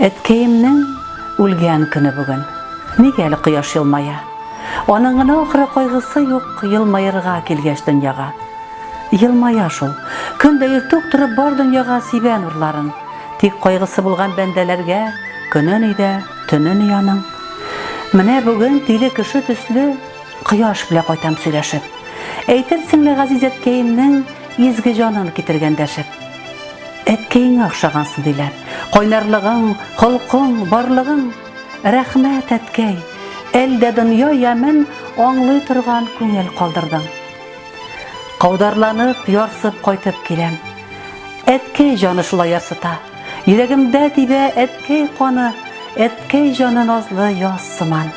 Әткәемнең үлгән көне бүген. Нигә әле кояш елмая? Аның гына ахры кайгысы юк елмаерга килгәч дөньяга. Елмая шул. Көн дә иртүк торып бар дөньяга сибә нурларын. Тик кайгысы булган бәндәләргә көнен өйдә, төнен өй аның. Менә бүген тиле кеше төсле кояш белән кайтам сөйләшеп. Әйтерсең лә газиз әткәемнең изге җанын китергән дәшеп. Әткәеңә охшагансың, диләр. Кайнарлыгың, холкың, барлыгың. Рәхмәт, әткәй. Әл дә дөнья ямен аңлый торган күңел калдырдың. Каударланып, ярсып кайтып киләм. Әткәй җаны шулай ярсыта. Йөрәгемдә тибә әткәй каны, әткәй җаны назлы яз сыман.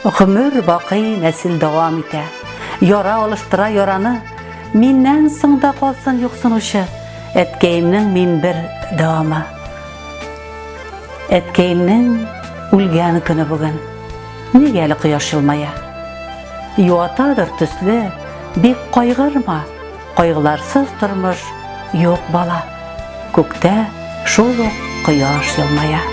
Гомер бакый нәсел дәвам итә. Яра алыштыра яраны. Миннән соң да калсын юксынучы, әткәемнең мин бер дәвамы. Әткәемнең үлгән көне бүген. Нигә әле кояш елмая? Юатадыр төсле, бик кайгырма, Кайгыларсыз тормыш юк, бала. Күктә шул ук кояш елмая.